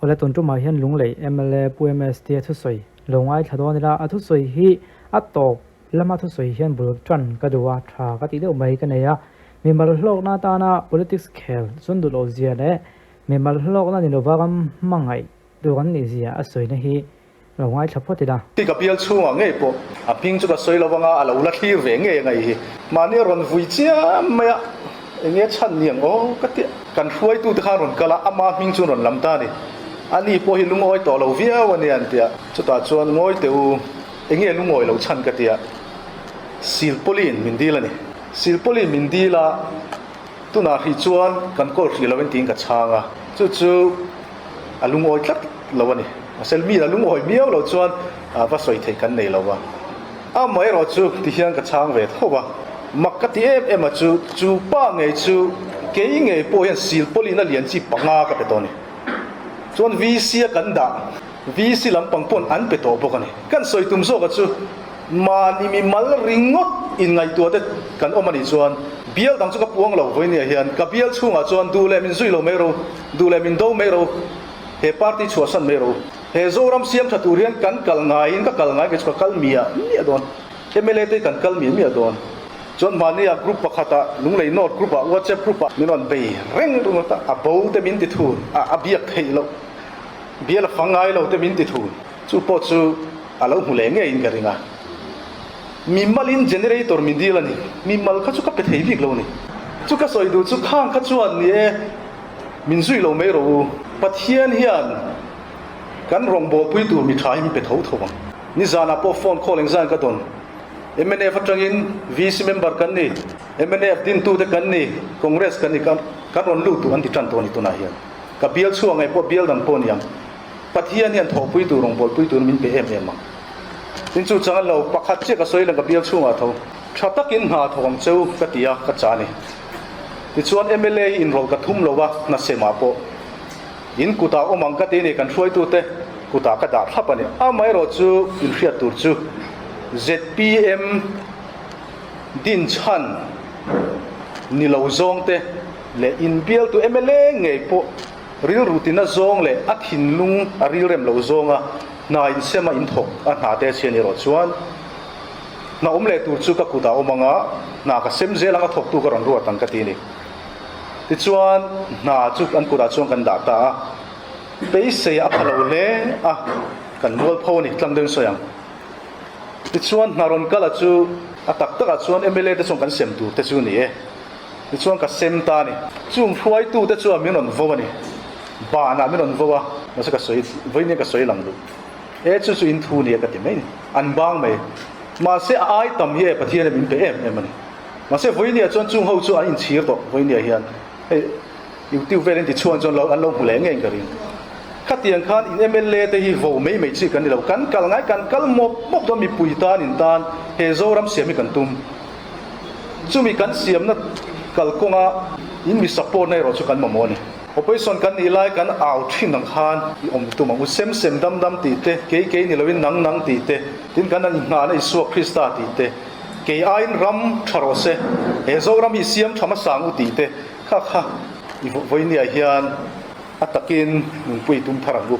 Awle tun tumah hian Lunglei mla Pu MST a thusawi lo ngaithla dawn ila, a thusawi hi a tawp lama thusawi hian bul tan ka duh a, tha ka tih deuh mai ka nei a. Mimal hlawkna atana politics khel chun duh loh zia leh mimal hlawkna ni lova ram hmangaih tur an nih zia a sawina hi lo ngaithla phawt ila. Ti ka bial chhungah ngei pawh a hming chu ka sawi lo anga a lo la thlir ve ngei angai hi. Mahni a rawn vui chiam mai a, enge chhan ni ang aw ka ti. Kan hruaitute khan rawn kal a, ama hming chu rawn lam ta a ni. Ani pawh hi lungawi tawh lo viau a nia an ti a, chutah chuan ngawi teh u, enge lungawi lo chhan ka ti a, Silpawlin min dil a ni. Silpawlin min dil a, tunah hrih chuan kan kawl hrih lo in tiin ka chhang a, chu chu a lungawi tlat lo a ni. Mahse mi a lungawi miau lo chuan va sawi theih kan nei lo va. Amaherawh chu ti hian ka chhang ve tho va, mak ka ti em em a chu, chu pa ngei chu kei ngei pawh hian silpawlin a lian chi panga ka pe tawh a ni. Chuan VC a kan dah, VC lampang pawn an pe tawh bawk a ni. Kan sawi tum zawk a chu mahni mi mal ringawt inngaihtuah te kan awm a nih chuan bial dang chu ka puang lo vawinia hian ka bial chhungah chuan duh leh min zui lo mai ro, duh leh min do mai ro, he party chhuahsan mai ro. He Zoram siam tha tur hian kan kal ngaiin ka kal ngai kei chu ka kal miah miah dawn. Mla te kan kal miah miah dawn. Chuan mahnia group pakhatah Lunglei North group ah WhatsApp group ah min rawn bei reng ringawt a, a bo te min ti thun a, a biak theih loh bial a fang ngai lo te min ti thun. Chu pawh chu a lo hmu leh ngeiin ka ring a. Mimalin generator min dil a ni. Mimal kha chu ka pe thei bik lo a ni. Chu ka sawi duh chu khang kha chuan ni e. Min zui lo mai rawh u. Pathian hian kan rawngbawlpui tur mi tha hi min pe tho tho ang. Nizanah pawh phone call engzan ka dawn. Mnf atangin VC member kan ni, mnf dintute kan ni, Congress kan ni, kan rawn lut duh an ti tan tawh a ni tunah hian. Ka bial chhuak ngei pawh bial dang pawh a ni ang. Pathian hian thawhpui tur, rawngbawlpui tur min pe em em ang. Tin chu chang an lo, pakhat chiah ka sawi lang ka bial chhungah tho. Tha takin hna thawk ang cheu ka ti a, ka chah a ni. Tichuan mla hi inrawlh ka thum lo a, hna semah pawh in kutah awm ang ka ti a ni, kan hruaitute kutah ka dah thlap a ni. Amaherawh chu inhriat tur chu zpm dinchhan ni lo zawngte leh inbialtu mla ngei pawh rilru tina zawng leh a thinlung a rilrem lo zawnga hna insema inthawk a hna te chhian erawh chuan Hna awm leh tur chu ka kutah awm ang a, hna ka sem zel ang a thawktu ka rawn ruat ang ka ti a ni. Tichuan, hna chu an kutah chuan kan dah ta a, beisei a pha lo hle a, kan mualpho a ni, tlang deuhin sawi ang. Tichuan, hna rawn kal a chu a tak takah chuan mla te chuan kan sem tur te chu a ni e. Tichuan ka sem ta a ni. Chung hruaitu te chuan min rawn vo a ni, banah min rawn vo a, mahse ka sawi, vawiin hian ka sawi lang duh. E chu chu in thu nia ka ti mai ni. An bang mai. Mahse a ai tam hi e Pathian in min pe em em a ni. Mahse vawinia chuan chung ho chu an inchhir tawh vawinia hian hei YouTube vel in ti chhuan chuan lo an lo hmu leh ngei in ka ring. Khatiang khan in mla te hi vo mai mai chi kan ni lo. Kan kal ngai kan kal mawp mawp dawn mipui tan in tan he Zoram siam hi kan tum. Chumi kan siamna kalkawnga in mi support na erawh chu kan mamawh a ni. Opposition kan nih lai kan au thin ang khan i awm tum ang u. Sem sem dam dam tih te, kei kei ni loin nang nang tih te, tin kan an inghahna Isua Krista tih te, kei aiin ram tha rawh se, he Zoram hi siam tha hmasa ang u tih te kha kha i vawinia hian a takin nunpui tum thar ang u.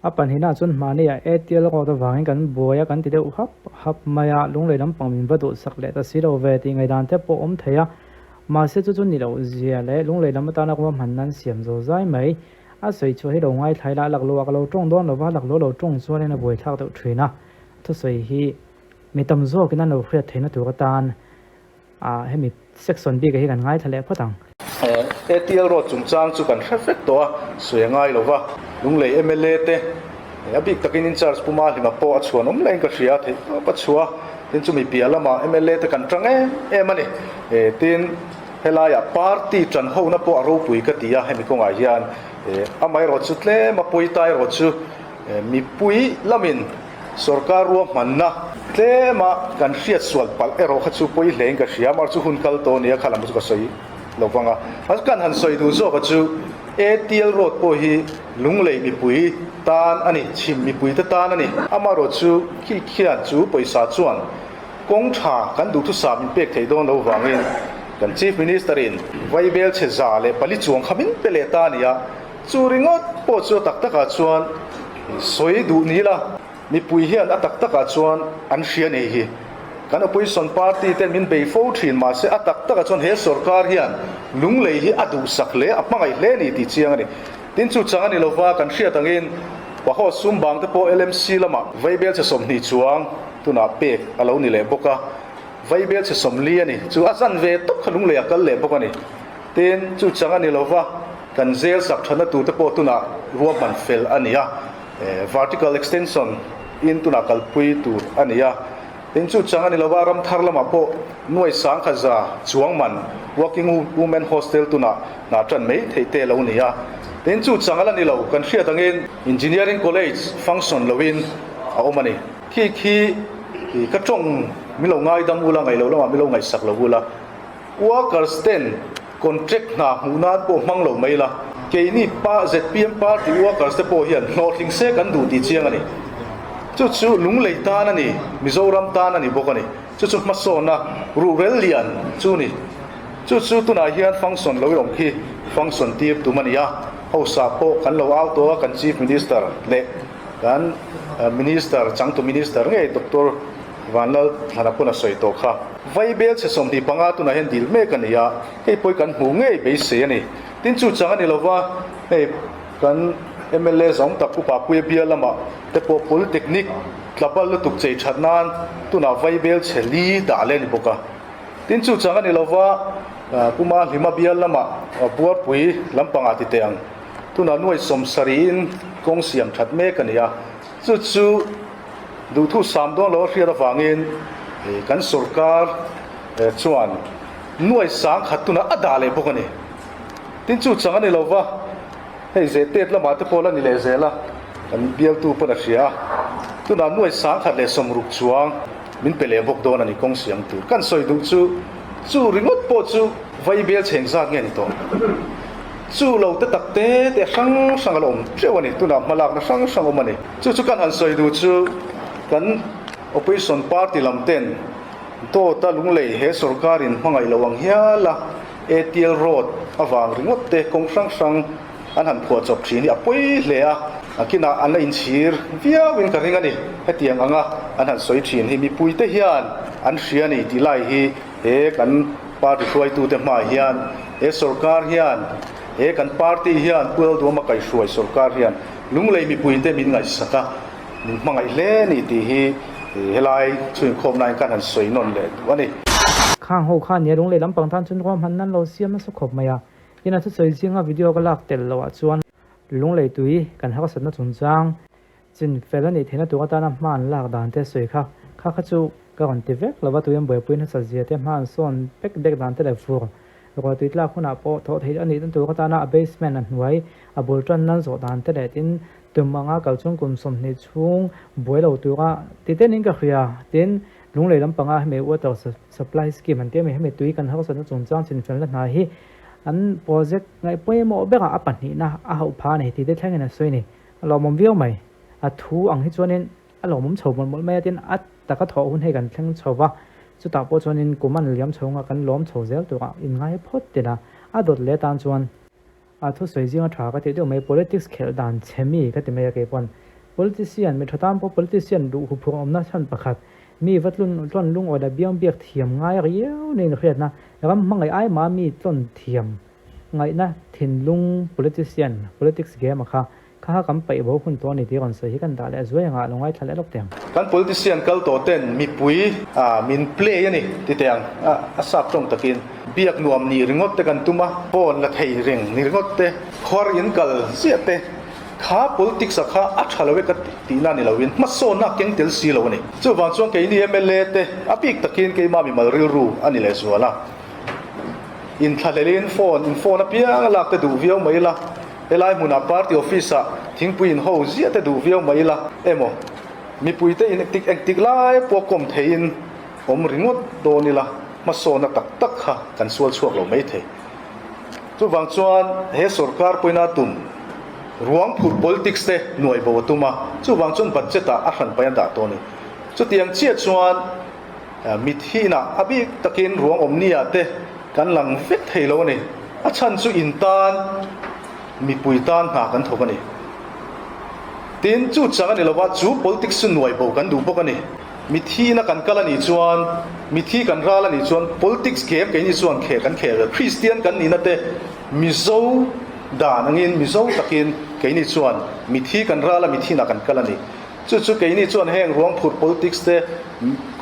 A pahnihna chuan hmahniah ATL road avangin kan buai a kan ti deuh hap hap mai a, lunglei lampang min va duhsak leh ta si lo ve tih ngaihdan te pawh awm thei a. Mahse chu chu ni loh zia leh lunglei lam atana ruah hman nan siam zo zai mai. A sawi chhuah hi lo ngaithlai la, lakluh ah ka lo tawng dawn lova, lakluh lo tawng chuanin a buaithlak deuh thin a. Thusawi hi mi tam zawkin an lo hriat theihna tur atan Ah, hemi section bik ah hi kan ngaithla leh phawt ang. ATL road chungchang chu kan hre vek tawh a, sawi a ngai lo va. Lunglei mla te, a bik takin in charge Puma Hlima pawh a chhuan awm laiin ka hria, theih tawp a chhuah a. Tin chumi piah lamah mla te kan tang em em a ni. Tin, helaiah party tan hona pawh a ropui ka ti a, hemi kawngah hian amaherawhchu tlem a pawita erawh chu mipui lamin, Sorkar ruahmanna tlema kan hriat sual palh erawh kha chu pawi hlein ka hria, mar chu hun kal tawh nia kha lam chu ka sawi lo vang a. A kan han sawi duh zawk a chu ATL road pawh hi Lunglei mipui tan a ni, chhim mipui te tan a ni. Amaherawh chu khi khian chu pawisa chuan kawng tha kan duhthusam min pek theih dawn lo vangin kan Chief Minister in Vaibel chhe 104 chuang kha min pe leh ta a ni a. Chu ringawt pawh chu a tak takah chuan sawi duh ni la, mipui hian a tak takah chuan an hria nei hi. Kan opposition party ten min bei fo thin mahse a tak takah chuan he sorkar hian Lunglei hi a duhsak hle, a hmangaih hle ni tih chiang a ni. Tin chu chang a ni lova kan hriat angin Paho sum bang te pawh LMC lamah Vaibelchhe 20 chuang tunah pek a lo ni leh bawk a, Vaibelchhe 40 a ni. Chu a zan ve tawp kha Lunglei a kal leh bawk a ni. Tin chu chang a ni lova kan zel sak thatna tur te pawh tunah ruahman fel a ni a, vertical extension in tunah kalpui tur a ni a. Tin chu chang a ni lova ram thar lamah pawh nuai sangkhat za chuang man working women hostel tunah hna tan mai theih te lo ni a. Tin chu chang a la ni lo, kan hriat angin engineering college function loin a awm a ni. Khi khi ka tawng min lo ngaidam ula, ngaih lo lamah min lo ngaihsak lo ula. Workers ten contract hna hmuh nan pawh hmang lo mai la, keini pa zpm party workers te pawh hian hlawhtling se kan duh tih chiang a ni. Chu chu Lunglei tan a ni, Mizoram tan a ni bawk a ni. Chu chu hmasawnna ruhrel lian chu ni. Chu chu tunah hian function lo i awm khi function tir tum a ni a, hausa pawh kan lo au tawh a, kan Chief Minister leh kan Minister, changtu Minister ngei Doctor Vanlal Thlana pawn a sawi tawh kha. Vaibel chhe 25 tunah hian dil mek a ni a, hei pawh hi kan hmuh ngei beisei a ni. Tin chu chang a ni lova, hei kan mla zawng tak Upa Puia bial lamah te pawh Polytechnic tlabal lutuk chei that nan tunah vaibel chhe li dah leh a ni bawk a. Tin chu chang a ni lova, Puma Hlima bial lamah Buarpui lampangah ti teh ang tunah nuai 70 in kawng siam that mek a ni a, chu chu Duhthu sam dawn lo a hriat avangin kan sorkar chuan nuai 10,000 tunah a dah leh bawk a ni. Tin chu chang a ni lo va, hei Zehtet lamah te pawh la ni leh zel a, kan bialtu pawn a hria a, tunah nuai 1060 chuang min pe leh bawk dawn a ni kawng siam tur. Kan sawi duh chu, chu ringawt pawh chu vaibel chheng zat nge ni tawh? Chu lo te tak te te hrang hrang a la awm teuh a ni, tunah hmalakna hrang hrang awm a ni. Chu chu kan han sawi duh chu kan opposition party lam ten dawta Lunglei he sorkar in hmangaih lo ang hial a ATL road avang ringawt te kawng hrang hrang an han phuah chawp thin hi a pawi hle a, a kinah an la inchhir viau in ka ring a ni. Hetiang anga an han sawi thin hi mipui te hian an hria a ni tih lai hi he kan party hruaitute hmaah hian he sorkar hian he kan party hian Pu Lalduama kaihhruai sorkar hian Lunglei mipuite min ngaihsak a, min hmangaih hle a ni tih hi helai chhuinkhawmnain kan han sawi nawn leh duh a ni. Khang ho kha nia Lunglei lampang tan chuan ruahmanna an lo siam nasa khawp mai a, tin a thusawi zinga video ka lak tel loh ah chuan Lunglei tui kan harsatna chungchang chin fel a nih theihna tur atana hma an lak dan te sawi kha kha kha chu ka rawn ti vek lo va, tui an buaipui nasa zia te hma an sawn bek bek dan te leh fur Ruah tui tlak hunah pawh thawh theih a nih na tur atana a basement a hnuai a bul tan nan zawh dan te leh tin tum anga kal chung kum 20 chhung buai lo tura ti ten in ka hria. Tin, Lunglei lampanga hemi water supply scheme an tih a mi hemi tui kan harsatna chungchang chinfelna hna hi an project ngaih pawimawh berah a pahnihna a hauh phah a ni tih te thlengin a sawi a ni. A lawmawm viau mai. A thu ang hi chuanin A lawmawm chho mawlh mawlh mai a, tin a taka thawh hun hei kan thleng chho va, chutah pawh chuanin kum an liam chho anga kan lawm chho zel turah inngai phawt tel a, a dawt leh atan chuan a thusawi zinga tha ka tih deuh mai, politics khelh dan chhe mi ka ti mai a keipawn politician mi tha tan pawh politician duh huphurh awmna chhan pakhat mi va tlun tlawn lungawi la biang biak thiam ngai riau niin hriatna ram hmangaih ai mah mi tlawn thiam ngaihna thinlung politician politics game a kha Kha kha kan paih bo hun tawh a ni tih rawn sawi hi kan dah leh zuai angah lo ngaithla leh lawk teh ang. Kan politician kal tawh ten mipui min play a ni ti teh ang a sap tawng takin biak nuam nih ringawt te kan tum a, phone la thei reng ni ringawt te, khuar in kal ziah te kha politics a kha a tha lo e ka tihna ni loin hmasawnna a keng tel si lo a ni. Chuvang chuan keini mla te a bik takin keimah mimal rilru a ni leh zual a, inthlahlelin phone in phone apiang a lak te duh viau mai la, Helai hmunah party office ah thingpui in ho ziah te duh viau mai ila emaw mipui te in tik eng tik lai pawh kawm theiin awm ringawt dawn ila hmasawnna tak tak kha kan sual chhuak lo mai thei. Chuvang chuan he sorkar pawina tum ruang phurh politics te nuai bo a tum a, chuvang chuan budget ah a hran pai a dah tawh a ni. Chutiang chiah chuan mithinah a bik takin ruang awm ni ah te kan lang vek thei lo a ni. A chhan chu in tan. Mipui tan hna kan thawk a ni. Tin, chu chang a ni lova, chu politics chu nuai bo kan duh bawk a ni. Mithiina kan kal a nih chuan, mithi kan ral a nih chuan politics game keini chuan kheh kan kheh ve. Kristian kan nihna te Mizo dan angin Mizo takin keini chuan mithi kan ral a, mithiina kan kal a ni. Chu chu keini chuan heng ruang phurh politics te,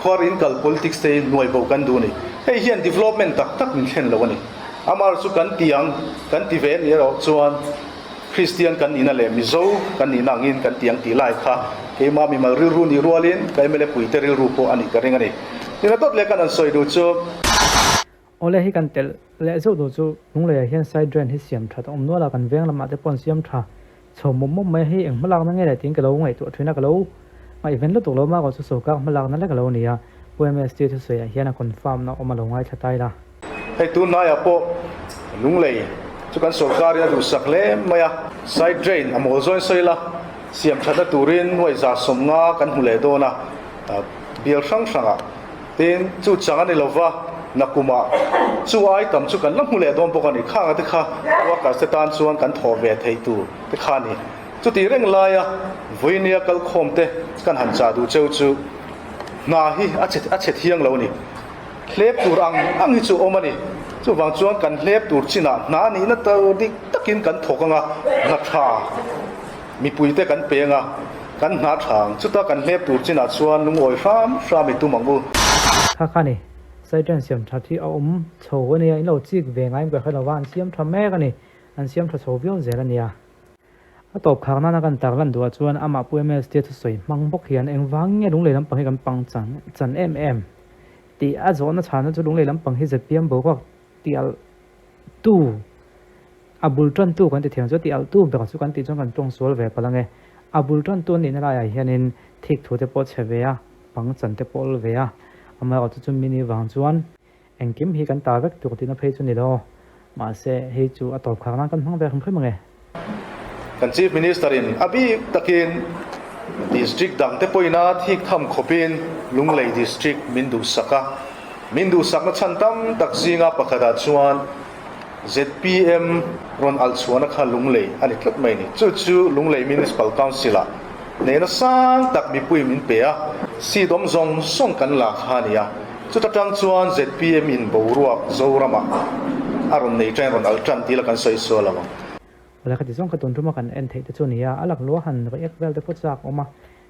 khuar in kal politics te hi nuai bo kan duh a ni. Hei hian development tak tak min thlen lo a ni. Amar chu kan ti ang, kan ti ve anih erawh chuan Kristian kan nihna leh Mizo kan nihna angin kan ti ang tih lai kha keimah mimal rilru nih rualin ka mla puite rilru pawh a nih ka ring a ni. Tina dawt leh kan han sawi duh chu. Awle hi kan telh leh zeuh duh chu Lungleiah hian side drain hi siam that a awm nual a, kan veng lamah te pawh an siam tha chho mawp mawp mai a, hei eng hmalakna nge le tiin ka lo ngaihtuah thin a, ka lo ngaihven lutuk lo mah chu sawrkar hmalakna lek a lo ni a, Pu MST thusawiah hian a confirm na awm a lo ngaithla tai la. Hei tunlaiah pawh Lunglei chu kan sawrkarin a duhsak hle mai a, side drain a mawl zawin sawi la, siam thatna turin nuai 150 kan hmu leh dawn a, bial hrang hrangah. Tin, chu chang a ni lova, nakumah chu ai tam chu kan la hmu leh dawn bawk a ni. Khanga te kha workers te tan chuan kan thawh ve theih tur te kha a ni. Chuti reng laia vawinia kalkhawm te kan han chah duh cheu chu hna hi a che a che thiang lo a ni. Hlep tur ang ang hi chu awm a ni. Chuvang chuan kan hlep tur chinah hna nihna tur dik takin kan thawk ang a, hna tha mipuite kan pe ang a, kan hna tha ang. Chuta kan hlep tur chinah chuan lungawi hram hram i tum ang u. Kha kha ni, Saiṭan siam that hi a awm chho a nia, in lo chik ve ngai em ka hre lo va, an siam tha mek a ni, an siam tha chho viau zel a nia. A tawp khak nana kan tar lan duhah chuan amah Pu MST thusawi hmang bawk hian engvang nge Lunglei lampang hi kan pang chan chan em em tih a zawhna chhana chu Lunglei lampang hi zpm boruak tih alh tu a bul tan tu kan ti thiam chu tih alh tu ber chu kan tih chuan kan tawng sual ve palh ange. A bul tan tu anihna laiah hianin thik thu te pawh chhe ve a, pang chan te pawh awl ve a, amaherawhchu chu mini vang chuan Engkim hi kan ta vek tur tihna phei chu ni lo. Mahse, hei chu a tawp khar nan kan hmang ve hrim hrim ang e. Kan Chief Minister in a bik takin District dang te pawhin a thik tham khawpin Lunglei District min duhsak a. Min duhsakna chhan tam tak zinga pakhatah chuan zpm rawn alh chhuahna kha Lunglei a ni tlat mai a ni. Chu chu Lunglei Municipal Council ah hnehna sang tak mipui min pe a, seat awm zawng zawng kan la kha a ni a. Chuta tang chuan zpm in boruak Zoramah a rawn nei ṭan, rawn alh ṭan tih la kan sawi sual ang. Awle khati zawng kha tun ṭuma kan en theih te chu a ni a, a lak lua han react vel te pawh chak awm a,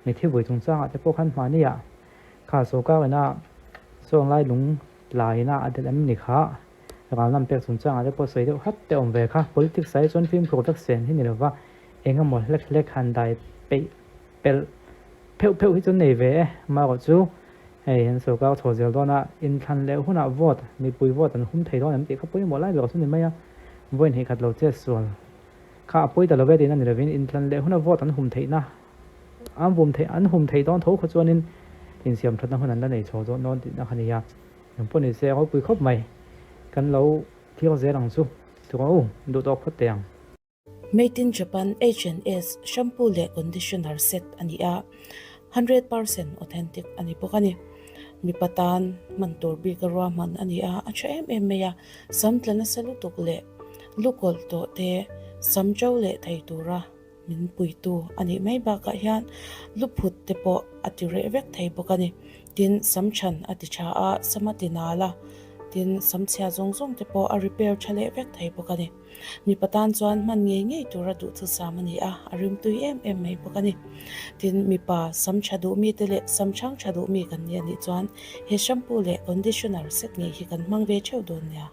mitthi vui chungchangah te pawh khan hmahniah kha sawrkar ina sawn lai lung tlaina a delh em ni kha ralnam pek chungchangah te pawh sawi deuh hat te awm ve kha. Politics ah hi chuan fimkhur vek sen hi ni lova, eng emaw hlek hlek han dai peih pelh pheuh pheuh hi chu nei ve e, amaherawhchu hei an sawrkar chho zel dawn a, inthlan leh hunah vote, mipui vote an hum thei dawn em tih kha pawimawh lai ber chu ni mai a, vawiin hei khat lo che sual kha a pawi ta lo ve tihna ni lovin inthlan leh huna vote an hum theihna an vum theih an hum theih dawn tho kha chuanin insiam thatna hun an la nei chho dawn tihna kha ni a, engpawh ni se a ropui khawp mai, kan lo thlir zel ang chu, turaw u, duh tawk phawt teh ang. Made in Japan H&S shampoo leh conditioner set a ni a, 100% authentic a ni bawk a ni. Mipa tan hman tur bik a ruahman a ni a, a tha em em mai a, sam tla nasa lutuk leh lu kawlh tawh te sam to leh thei tura min puitu a nih mai bakah hian lu phut te pawh a ti reh vek thei bawk a ni. Tin, sam chhan a ti tha a, sam a ti nal a, tin sam chhia zawng zawng te pawh a repair tha leh vek thei bawk a ni. Mipa tan chuan hman ngei ngei tura duhthusam a ni a, a rimtui em em mai bawk a ni. Tin, mipa sam tha duh mite leh sam chhang tha duh mi kan ni a nih chuan he shampoo leh conditioner set ngei hi kan hmang ve theuh dawn nia.